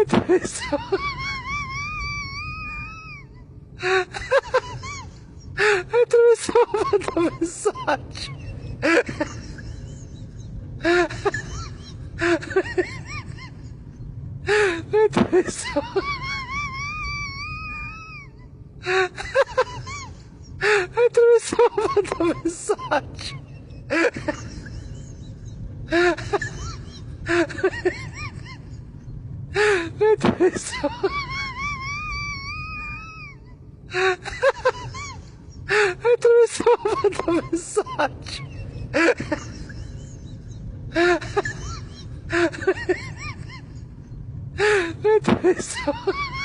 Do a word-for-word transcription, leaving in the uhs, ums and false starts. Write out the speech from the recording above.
Atravessou. Atravessou a banda mensagem. Atravessou. Atravessou a banda mensagem. Atravessou. Atravessou a banda mensagem. Atravessou.